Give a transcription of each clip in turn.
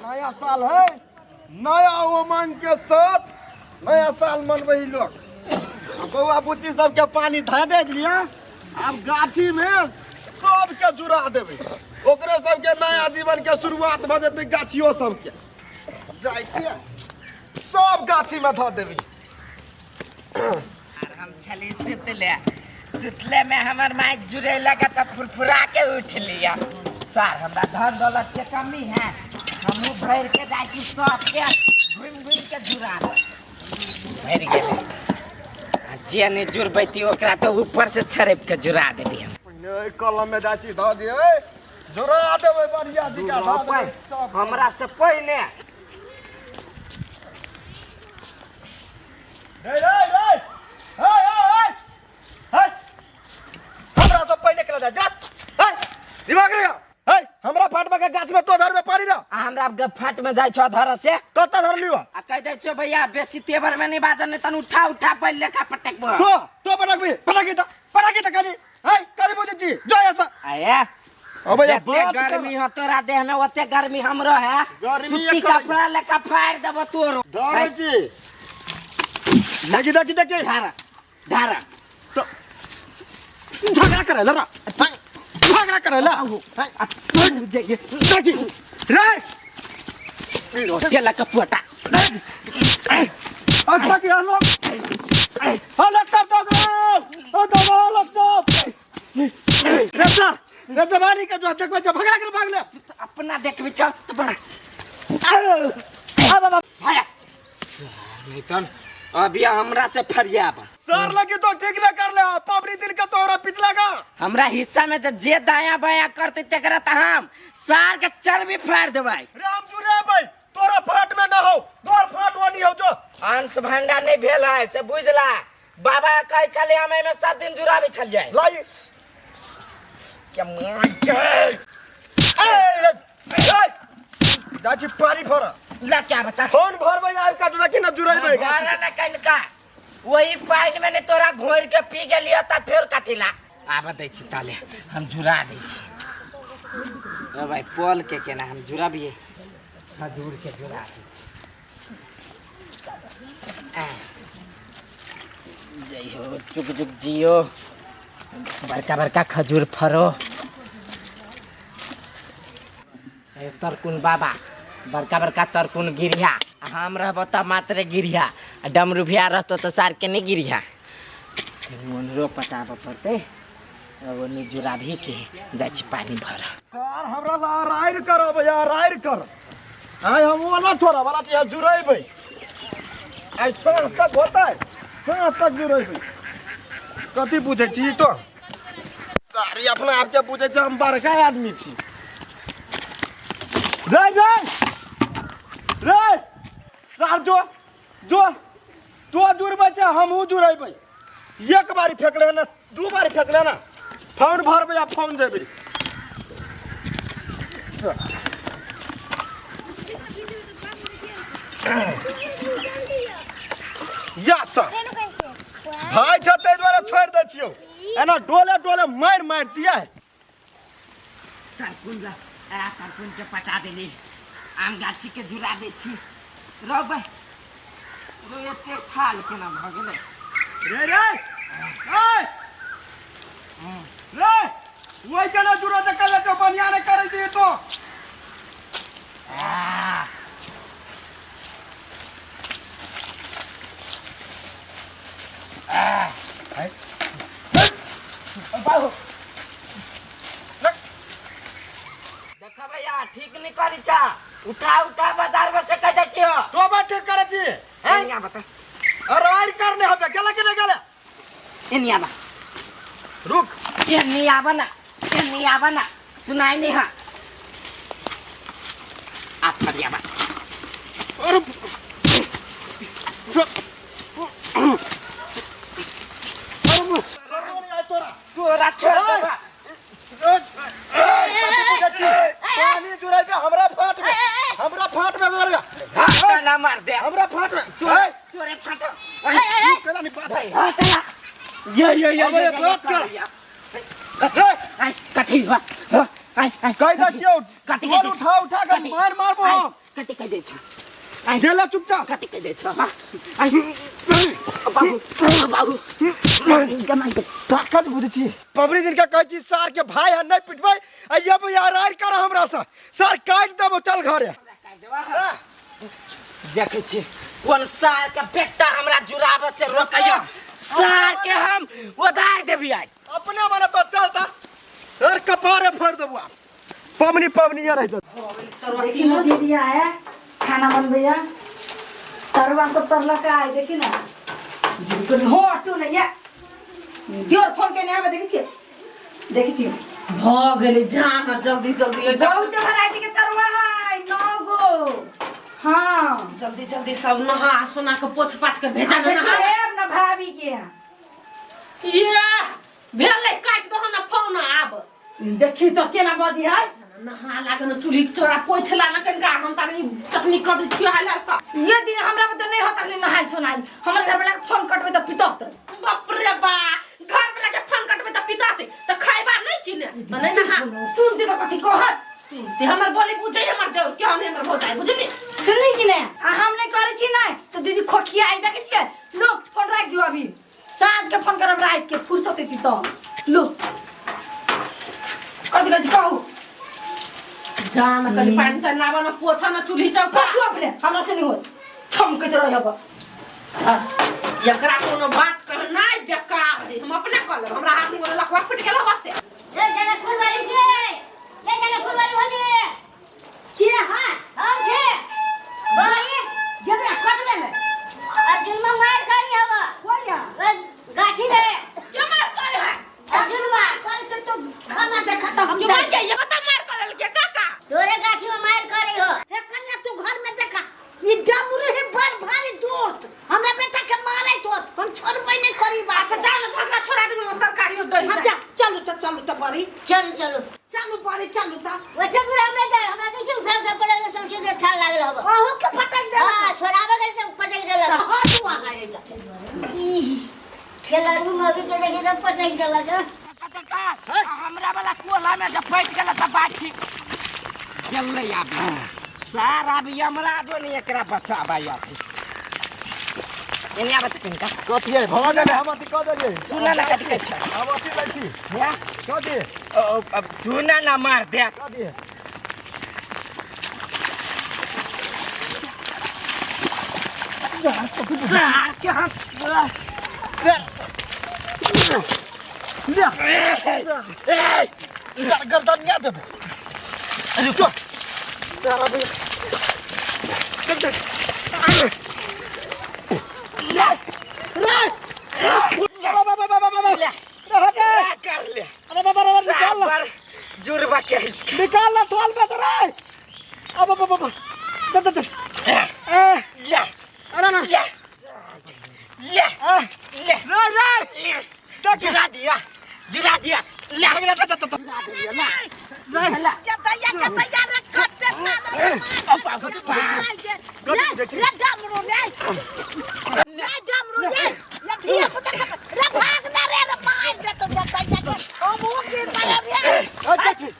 नया साल है, नया उमंग के साथ नया साल मनबै लोग। आ बौआ बुच्ची सबके पानी धऽ दे लिया, आब गाछी में सबके जुड़ा देबै, ओकरे सबके नया जीवन के शुरुआत भऽ जेतै। गाछियो सबके जाइ छियै, सब गाछी में धऽ देबै। आर हम छली सुतले सुतले में हमर माय जुड़े लगा तऽ फुरफुरा के उठ लिया। सर, हमरा धन दौलत के कमी है, हमहूँ भरि के जाइ छी, सबके घुमि घुमि के जुड़ा दे। भरि गेलै, आ जे नहि जुड़बैती ओकरा तऽ ऊपर से छड़पि के जुड़ा देबै हम। पहिने एहि कलम में जाइ छी, धऽ दियै, जुड़ा देबै बढ़िया जिका धऽ देबै सब। हमरा से पहिने रे रे रे हे हे हे हे, हमरा सब पहिने केला जा जा। हे दिमाग रे, हे हमरा फाटवा के गाछ में तो धरबे पारी रे। आ हमरा फाट में जाइ छौ धर से। कत धर लियो? आ कह दै छियो भैया, बेसी तेवर में नहीं बाजल, नहीं तन उठा उठा पहिले लेखा पटकबो। तो पटकबी, पटकी त, पटकी त खाली। हे करी बुझै छी जो ऐसा। आया अबे जते बात कर। गर्मी हो तोरा देह में ओते गर्मी हमरो है। गर्मी सूती एकर- कपड़ा लेखा फाड़ देबो तोरो। धरै छी, देखी देखी देखी। धारा धारा। तो झगड़ा करे ला, झगड़ा करे ला, देखी रे। केला का पोटा। अच्छा की हलो हलो तब तब ओ तब हलो तब रे सर रे जवानी के जो देखबै छै भगा के भाग ले। तू तो अपना देखबी छौ तो बड़ा आ बाबा। भया नहीं तन अभी हमरा से फरियाब। सर लगी तो ठीक न कर ले, पबनी दिन के तोरा पिट लगा। हमरा हिस्सा में जे दाया बाया करते तेकरा त हम सार के चर्बी फाड़ देबै। राम जुरे भाई, तोरा फाट में ना हो, तोर फाट वाली हो जो। अंश भंडा नहीं भेल है से बुझला। बाबा कहै छले हम एमे सब दिन जुड़ाबै छलियै। लाई के मार के। ए ए जा छी पानी भर। ला क्या बता। फोन भरबै आब का देखी ना जुड़ैबै। भर ना कनका वही पानि में ने तोरा घोर के पी गेलियो त फेर कथी ला आब दै छी, ताले हम जुड़ा दै छी। रे भाई, पोल के केना हम जुड़बियै? खजूर के जुड़ा दै छी। आ, जय हो, जुग जुग जियो, बड़का बड़का खजूर फरो। ए तरकुन बाबा, बड़का बड़का तरकुन गिरिहा, आ हम रहबो तऽ मात्रे गिरिहा, आ डमरू भैया रहतो तऽ सार के नहि गिरिहा। मोनरो पटाबऽ पड़तै, ओनी जुड़ाबही के जाइ छी पानि भरऽ। सर, हमरा ला राइर कर भैया, राइर कर। आय हम वाला थोड़ा वाला चाहिए जुड़ैबै। आइ साँझ तक होतै, साँझ तक जुड़ैबै। कथी बुझै छी तो सारी अपना आपके बुझै छै हम बड़का आदमी छी। रे रे रे सर, जो जो तो जुड़बै छै, हमहूँ जुड़ैबै। एक बारी फेकले ना, दू बारी फेकले ना, फोन भरबै आ फोन जेबै। या सर भाई छै, ताहि दुआरे छोड़ि दै छियौ, एना डोले डोले मारि मारि दिया। तरकुन ला आ तरकुन के पटा देली, आम गाछी के जुड़ा दै छी। रौ बे रो, एते थाल केना भऽ गेलै? रे रे ए रे, वही केना जुड़ो जे कले छौ, बढ़िया नहि करै छी तो। आ बाबू देख भैया, ठीक नहीं करी छा, उठा उठा बाजार में से कह दै छियो। तो बात ठीक करै छी हैं? एनिया बता। अरे आर करने हबे गेला कि नहीं गेला? एनिया बा। रुक। एनिया बा ना, एनिया बा ना, सुनाई नहीं हा। आ फरिया बा। अरे तोरा छोड़ देबा। पानी जुड़ैबे हमरा फाट में, हमरा फाट में जुड़ैबे। हाथ ना मार दे। हमरा फाट में। तोरे तोरे फाट। केना नहीं बात। हाथ ना ये ये ये। अबे ये बात कर। आई कथी हुआ? आई आई कह दै छियौ। कथी? तोर उठा उठा के कथी? मार मारबो हम। कते कह दै छ आइ गेला चुपचाप कते कह दै छ हां आइ बाबू बाबू गमाइ दे ताकत बुझै छी पबनी दिन के कहै छी सार के भाई है नहीं पिटबै आ ये यार आर कर हमरा से सार काट देबो चल घरे देखै छी कोन सार के बेटा हमरा जुड़ाबे से रोकैया सार के हम उधार देबी आइ अपने मने तो चलता सर कपारे फोड़ देबो आप पबनी पबनी रह जा देखी ना दीदी आया खाना बनबैया तरुआ सब तरलक आइ देखी ना हो तू नहीं या दियोर फोन केने आबे देखै छियै देखै छियै भऽ गेलै जान जल्दी जल्दी बहुत वैरायटी के तरुआ है 9 गो। हाँ। जल्दी जल्दी सब नहा सोना के पोछ पाछ के भेजा न नहा। देखिए ना भाभी के यहाँ। ये भेलै, काटि दहो न फोन आब। देखी तो केना बजी है। नहा लागल न, चूल्ही चौरा पोछि ला न कनिका, हम तऽ चटनी कऽ दै छियै हाल हाल तऽ। ये दिन हमरा बता नहीं होता नहीं नहाय सोनाय, हमर घर वाला के फोन कटबे तऽ पितत। बाप रे बा, घर वाला के फोन कटबै तऽ पितत तऽ खैबा नहि कि ने तऽ नहि नहा। सुनती तऽ कथी कहत? सुनते हमर बोली बुझै हमर देवर के हम हमर भौजाई बुझली। सुनली कि नहीं? आ हम नहीं करै छी नहीं तो दीदी खोखिया आई देखै छियै। लो फोन राख दियो, अभी साँझ के फोन करब, रात के फुर्सत हेती तो। लो कथी कहै छी कहू। जान कनि पानि तानि लाबऽ न, पोछऽ न चूल्ही चौका। पाछू अपने हमरा से नहीं होत, छमकैत रहब। एकरा कोनो बात कहनाइ बेकार है, हम अपने कऽ लेब, हमरा हाथ में लखवा फुटि गेल हवा से। ए जनकपुर वाली छे, ए जनकपुर वाली भौजी। के? हाँ। हम छे भाई। गेदरा कटबे ले। अर्जुन मार करी हवा। कोई या? गाछी ले। के मार करे है? अर्जुन मार। कल से तो खाना देखा तो हम के मार के ये कत मार कर के काका? तोरे गाछी में मार करी हो। हे कन्या, तू घर में देखा ई डमरू है बड़ भारी दोस्त, हमरा बेटा के मारे तो हम छोड़बै नहीं करी बात। अच्छा जाओ ना, झगड़ा छोड़ा देबै, हम तरकारी और दही। हाँ, जा चलू तो, चलू तो बड़ी। चलू चलू। चलू बड़ी, चलू तो। वैसे पूरा हमरा जा हमरा कैसे उठा उठा पड़े सौंसे के ठाल लागल हवा। अहू के पटक दे। हां, छोड़ाबे करे तो पटक देलक। तो हाँ, तू वहाँ आ जा। खेलाड़ू मगी के देखी तो पटक देलक। हमरा वाला कोला में जब पैट गेल तऽ बाठी गेलै। आब सार आब यमराजो नहीं एकरा बचाबै। आब एने आबत कनिका। कथी है भवा गेलै? हम अथी कऽ देलियै। सुन न कथी कहै छै। हम अथी लै छी। हैं? कथी? अब सुन न, मार दे। कथी? सार के हम सर सर गर्दन नहीं देबै। रुको। सर अभी चल चल रे बाबा बाबा बाबा बाबा ले। रे हट। कर ले। अरे बाबा रे, निकाल ना। पर जुरबा के इसके निकाल ना थोल में तो रे। अब अब अब दे दे दे ए। ले। अरे ना। ले ले। ए। ले। रे रे। ले, जुरा दिया, जुरा दिया, ले। रे। के दैया, के दैया रे, कते साल रे। रे डमरू रे, रे डमरू रे, ये धिया पुता के रे, भाग ना रे, रे मार दे तो दैया के हम ओ के मारे रे। देखी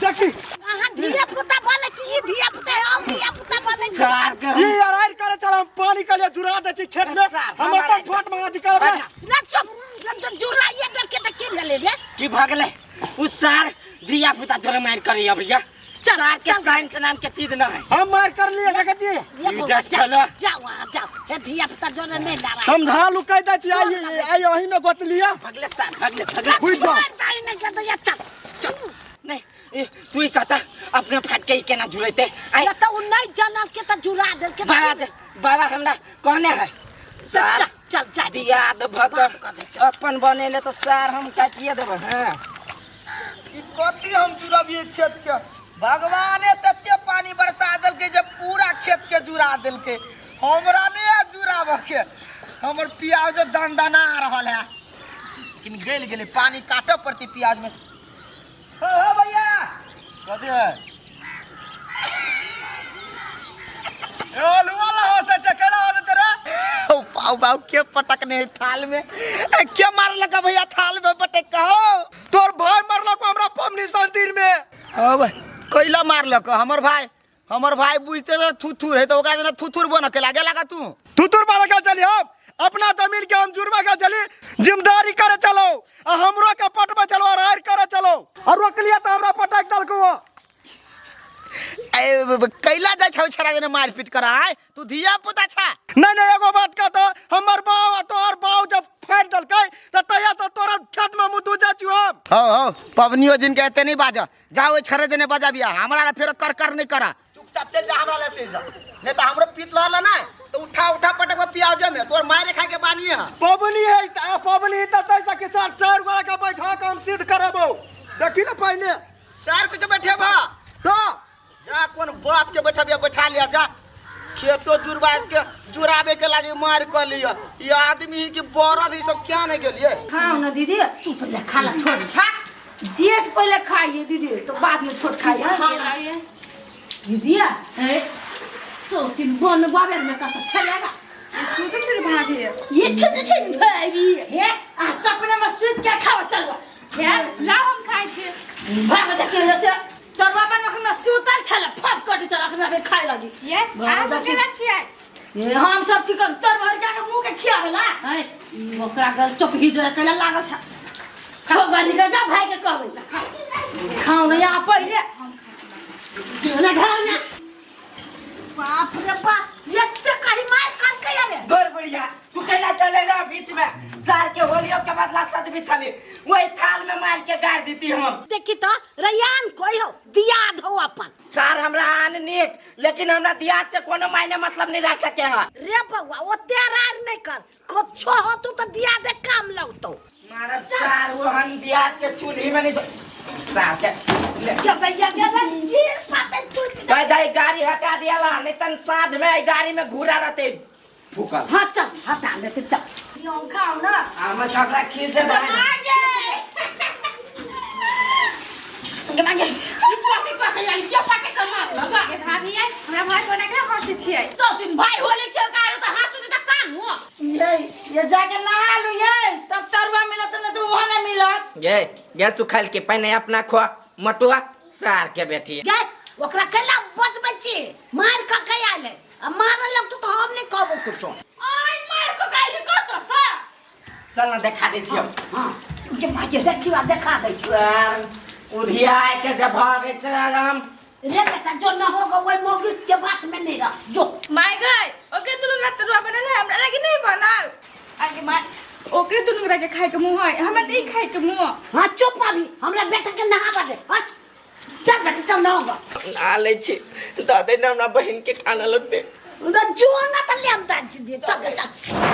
देखी। अहाँ धिया पुता बनै छी, ई धिया पुता और धिया पुता बनै छी। सार के ये यार आर करे चल, हम पानी के लिए जुड़ा दे छी खेत में, हम अपन फोट में अथी करबै। रे चुप रे, तो जुड़ाइए देल के त की भेलै रे? की भऽ गेलै? उ सार धिया पुता जोरे मार करी भैया, सार के साइंस नाम के चीज न है। हम मार कर लिए देखै छी। ये You बौआ, just जाओ, चलो। जाओ वहाँ जाओ, हे धिया पुता जोरे नहीं लड़ा। समझा लुकाई दै छी, आई आई ओही में गोत लिया। भगले सार, भगले भगले। बुझ जाओ। मार दाई नहीं के दैया, चल चल। नहीं ए, तू ही कहता अपने फाट के ई केना जुड़ैते आई। या तो उ नहीं जानल के त जुड़ा देल के। बाबा बाबा हमरा कहने है सार। चल चल जा। दिया देबह तऽ अपन बनेले तऽ सार हम काटिए देबै। हाँ। ई कथी हम जुड़बियै खेत के? भगवाने तते पानी बरसा देलकै जे पूरा खेत के जुड़ा देलकै, हमरा नहीं है जुड़ाबऽ के। हमर प्याज दनदना रहल है, लेकिन गलि गेलै, पानी काटऽ पड़तै प्याज में। हो हो भैया, कथी है? ए आलू वाला हो सके, केना हो सके रे? ओ पाऊ बाऊ, के पटकने है थाल में? ए, के मारलक भैया थाल में पटक कहो? तोर भाई मरलक हमरा पबनी संतिर में। अब कैला मारलक हमर भाई? हमर भाई बुझते तो थुथुर है तो ओकरा जना थुथुर बन के लागे लगा तू। थुथुर बन के चली हम अपना जमीन के हम जुड़वा के चली जिम्मेदारी करे चलो आ हमरो के पटवा चलो और आयर करे चलो और रोक लिया तो हमरा पटक दलको। ए कैला जाय छौ छरा जना मारपीट कराय तू धिया पुता छा। नहीं नहीं एगो बात कहतो हमर बाऊ आ तोहर बाऊ जब फाड़ दलकै त तहिया से तोरा खेत में मुँह जा छु हम। हो हो पबनियो दिन के एते नहीं बाजा जाओ ओइ छरे जने बजाबिया हमरा ला फेरो कर कर नहीं करा चुपचाप चल जा हमरा ला से जा नहीं तो हमरो पीत लहल ना तो उठा उठा पटक पियाव जमे तोर मारे खा के बानी है। पबनी है त पबनी त तैसा के साथ चार गोरा के बैठा के हम सिद्ध करबो देखी ना पहले चार को बैठे भा तो जा कौन बाप के बैठा बैठा लिया जा खेतो जुड़वा के जुड़ावे के लागे मार कर लिया ये आदमी की बरद ई सब क्या नहीं गेलिए। खाओ ना दीदी तू पहले खा ला छोड़ छा जेठ पहले खाइए दीदी तो बाद में छोट खाइए दीदी। ए सो तीन बन बाबे में का छलेगा छोटे छोटे भाभी ये छोटे छोटे भाभी हे आ सपने में सुत के खाओ तरुआ हे लाओ हम खाइ छी भाग देखिए से तरुआ बन अखन सुतल छल फट कट चल अखन अबे खाए लगी ये आ सब केना छियै ये हम सब चिकन तर भर के मुंह के खियावेला ए ओकरा गल चोपही जो कैला लागल छ छोगरी के जा भाई के कहबै खाओ ना यहाँ पहिले ना घर में। बाप रे बाप एते करी मार कर के रे बड़ बढ़िया तू कैला चले ला बीच में सार के होलियो के बदला सद बिछली वही थाल में मार के गाड़ देती हम। देखी तो रैयान कोई हो दिया धो अपन सार हमरा आन निक लेकिन हमरा दियाद से कोनो मायने मतलब नहीं रखे के है। रे बउआ ओते रार नहीं कर कुछो हो तू तो दिया दे काम लगतो मारब सार वो हम दियाद के चूल्ही में नहीं सार के के भैया के रे पाते चूल्ही भाई दाई गाड़ी हटा दिया ला नहीं तन साँझ में आई गाड़ी में घूरा रहते फूकल। हां चल हटा लेते चल हम खाओ ना हम सबरा खींच दे मांगे मांगे पति पति आई के पटे के मार लगा ये भाभी आई हमरा भाई बना के हंसै छियै सौ दिन भाई होले के गाड़ी तो हाथ से त कान हो ये जाके नहा लू ये तब तरुआ मिलत नहीं तो वहां नहीं मिलत। ये ये सुखल के पहने अपना खो मटुआ सार के बेटी गे ओकरा केला बचबै छी मार क के आले आ मारल लगतो तो हम नहीं कहबो कुछो। आई मार को गाड़ी को तो सा चल ना देखा दे छियो। हां के भाई देखिवा देखा दे सर उधिया के जब भागे चल हम रे बेटा जो न होगा वही मोगी के बात में नहीं रह जो my गए ओके दुनु ला तरुआ बनल है हमरा लागी नहीं बनल आगे माय ओकरे दुनु ला के खाए के मुंह है हमरा नहीं खाए के मुंह। हां चुप अभी हमरा बेटा के नहावा दे। हां चल बेटा चल न होगा ना ले छी दादे ने हमरा बहन के खाना लग दे जो ना त लेम दाज दे चल चल।